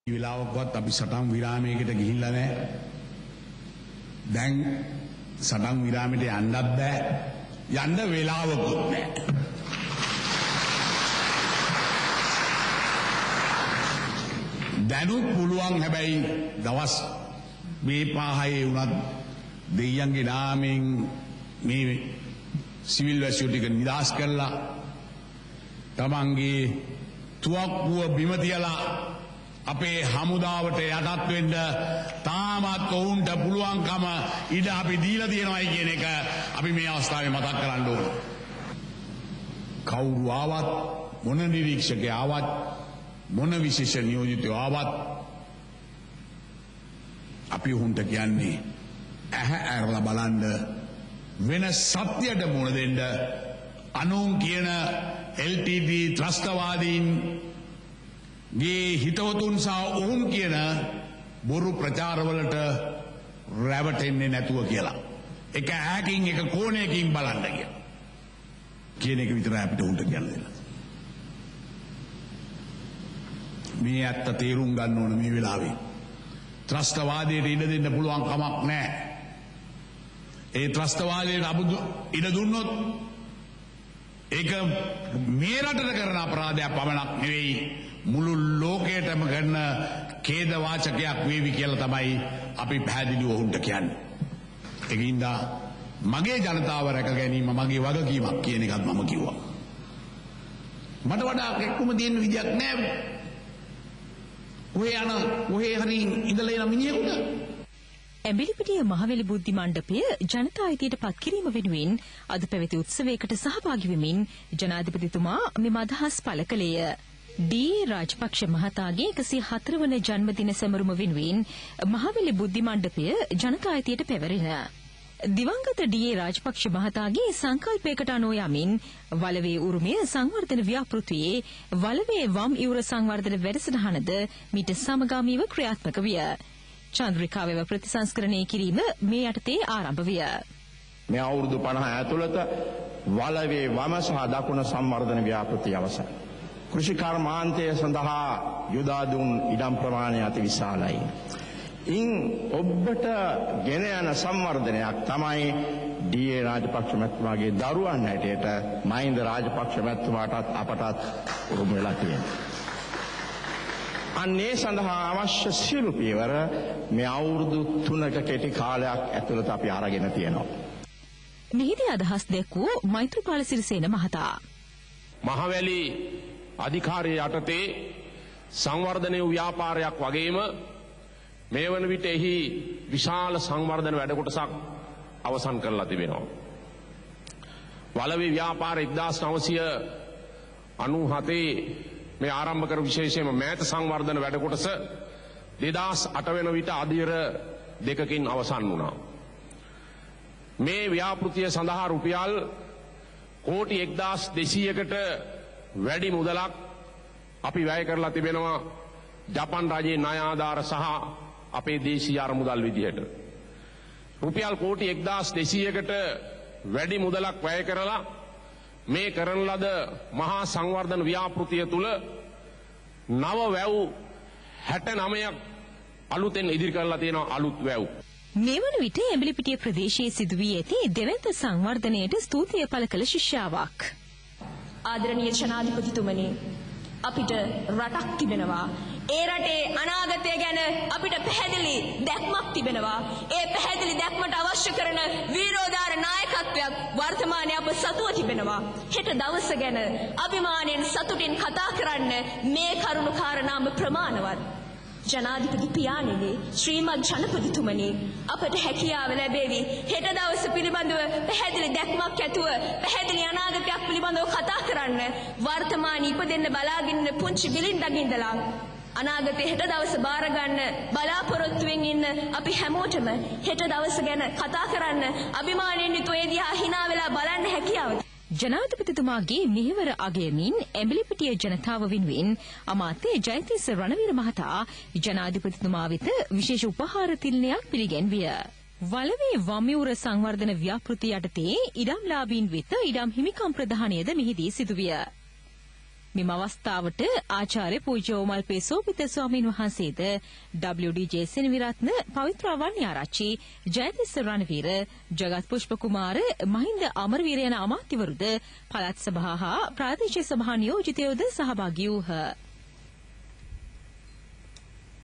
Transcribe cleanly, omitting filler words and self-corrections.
වෙලාවකවත් අපි සටන් විරාමයකට ගිහිල්ලා නැහැ. දැන් සටන් විරාමයට යන්නත් බෑ. යන්න වෙලාවකුත් නැහැ. දැනුත් පුළුවන් හැබැයි දවස් මේ පහේ වුණත් දෙයියන්ගේ නාමයෙන් මේ සිවිල් වැසියෝ ටික නිදහස් කරලා තමන්ගේ තුවක්කුව බිම තියලා අපේ හමුදාවට යටත් වෙන්න තාමත් ඔවුන්ට පුළුවන්කම ඉඩ අපි දීලා තියෙනවායි කියන එක අපි මේ අවස්ථාවේ මතක් කරන්න ඕන. කවුරු ආවත් මොන නිරීක්ෂකයා ආවත් මොන විශේෂ නියෝජිතයෝ ආවත් අපි ඔවුන්ට කියන්නේ ඇහැ ඇරලා බලන්න, වෙන සත්‍යයට මුහුණ දෙන්න, අනුන් කියන LTT ත්‍රස්තවාදීන් ගේ හිතවතුන් සහ ඔවුන් කියන බොරු ප්‍රචාරවලට රැවටෙන්නේ නැතුව කියලා. එක ඈකින් එක කෝණයකින් බලන්න කියලා. කියන එක විතරයි අපිට උන්ට කියන්න දෙන්න. මේ ඇත්ත තේරුම් ගන්න ඕන මේ වෙලාවේ. ත්‍රස්තවාදයට ඉඩ දෙන්න පුළුවන් කමක් නැහැ. ඒ ත්‍රස්තවාදයට ඉඩ දුන්නොත් ඒක මේ රටට කරන අපරාධයක් පමණක් නෙවෙයි, මුළු ලෝකයටම කරන ඛේද වාචකයක් වේවි කියලා තමයි අපි පැහැදිලිව ඔවුන්ට කියන්නේ. ඒකින්ද මගේ ජනතාව රැක ගැනීම මගේ වගකීමක් කියන එකත් මම කිව්වා. මට වඩා එක්කම තියෙන විදියක් නෑ. ඔය යන ඔහේ හරි ඉඳලා එන මිනිහෙකුට. ඇඹිලිපිටිය මහවැලි බුද්ධි මණ්ඩපය ජනතා අයිතියට පත් කිරීම වෙනුවෙන් අද පැවති උත්සවයකට සහභාගී වෙමින් ජනාධිපතිතුමා මෙම අදහස් පළ කළේය. ඩී රාජපක්ෂ මහතාගේ 104 වන ජන්මදින සැමරුම වෙනුවෙන් මහවැලි බුද්ධි මණ්ඩපය ජනතා අයිතියට පැවරෙන. දිවංගත ඩී රාජපක්ෂ මහතාගේ සංකල්පයකට අනුව යමින් වලවේ උරුමය සංවර්ධන ව්‍යාපෘතියේ වලවේ වම් ඉවුර සංවර්ධන වැඩසටහනද මීට සමගාමීව ක්‍රියාත්මක විය. චන්ද්‍රිකා වැව ප්‍රතිසංස්කරණය කිරීම මේ යටතේ ආරම්භ විය. මේ අවුරුදු 50 ඇතුළත වලවේ වම සහ දකුණ සංවර්ධන ව්‍යාපෘතිය අවසන්. කෘෂි කර්මාන්තය සඳහා යොදා දුන් ඉඩම් ප්‍රමාණය අති විශාලයි. ඉන් ඔබට ගෙන යන සංවර්ධනයක් තමයි ඩී.ඒ. රාජපක්ෂ මැතිතුමාගේ දරුවන් හැටියට මහින්ද රාජපක්ෂ මැතිතුමාටත් අපටත් උරුම වෙලා තියෙනවා. අන්න ඒ සඳහා අවශ්‍ය සියලු පියවර මේ අවුරුදු 3ක කෙටි කාලයක් ඇතුළත අපි අරගෙන තියෙනවා. මෙහිදී අදහස් දැක්වූ මෛත්‍රීපාල සිරිසේන මහතා මහවැලි අධිකාරිය යටතේ සංවර්ධන වූ ව්‍යාපාරයක් වගේම මේ වන විට එහි විශාල සංවර්ධන වැඩ කොටසක් අවසන් කරලා තිබෙනවා. වලවේ ව්‍යාපාර 1997 මේ ආරම්භ කර විශේෂයෙන්ම මෑත සංවර්ධන වැඩ කොටස 2008 වෙන විට අදියර දෙකකින් අවසන් වුණා. මේ ව්‍යාපෘතිය සඳහා රුපියල් කෝටි 1200කට වැඩි මුදලක් අපි වැය කරලා තිබෙනවා ජපන් රජයේ ණය ආධාර සහ අපේ දේශීය අරමුදල් විදිහට. රුපියල් කෝටි 1200කට වැඩි මුදලක් වැය කරලා මේ කරන ලද මහා සංවර්ධන ව්‍යාපෘතිය තුල නව වැව් 69ක් අලුතෙන් ඉදිරි කරලා තියෙනවා අලුත් වැව්. මේ වන විට ඇඹිලිපිටිය ප්‍රදේශයේ සිදු වී ඇති දෙවැන්ත සංවර්ධනයට ස්තුතිය පළ කළ ශිෂ්‍යාවක්. ආදරණීය ජනාධිපතිතුමනි, අපිට රටක් තිබෙනවා. ඒ රටේ අනාගතය ගැන අපිට පැහැදිලි දැක්මක් තිබෙනවා. ඒ පැහැදිලි දැක්මට අවශ්‍ය කරන වීරෝදාර නායකත්වයක් වර්තමානයේ අප සතුව තිබෙනවා. හෙට දවස ගැන අභිමානයෙන් සතුටින් කතා කරන්න මේ කරුණු කාරණාම ප්‍රමාණවත්. ජනාධිපති පියාණෙනි, ශ්‍රීමත් ජනපතිතුමනි, අපට හැකියාව ලැබේවි හෙට දවස පිළිබඳව පැහැදිලි දැක්මක් ඇතුව පැහැදිලි අනාගතයක් පිළිබඳව කතා කරන්න. වර්තමානයේ ඉපදෙන්න බලාගෙන ඉන්න පුංචි බිලින්දගේ ඉඳලා අනාගතයේ හෙට දවස බාර ගන්න බලාපොරොත්තුවෙන් ඉන්න අපි හැමෝටම හෙට දවස ගැන කතා කරන්න අභිමානයෙන් යුතුව ඒ දිහා hina වෙලා බලන්න හැකියාව. ජනාධිපතිතුමාගේ මෙහෙවර අගයමින් ඇඹිලිපිටිය ජනතාව වෙනුවෙන් අමාත්‍ය ජයතිස්ස රණවීර මහතා ජනාධිපතිතුමා වෙත විශේෂ උපහාර තිලනයක් පිළිගැන්විය. වලවේ වම් ඉවුර සංවර්ධන ව්‍යාපෘති යටතේ ඉඩම්ලාභීන් වෙත ඉඩම් හිමිකම් ප්‍රදානයද මෙහිදී සිදුවිය. මෙම අවස්ථාවට ආචාර්ය පූජ්‍ය ඕමල්පේ සෝපිත ස්වාමීන් වහන්සේද, WDJ Seneviratne, පවිත්‍ර වන්‍යාරච්චි, ජයතිස්ස රණවීර, ජගත් පුෂ්පකුමාර, මහින්ද අමරවීර යන අමාත්‍යවරුද, පළාත් සභා හා ප්‍රාදේශීය සභා නියෝජිතයෝද සහභාගී වූහ.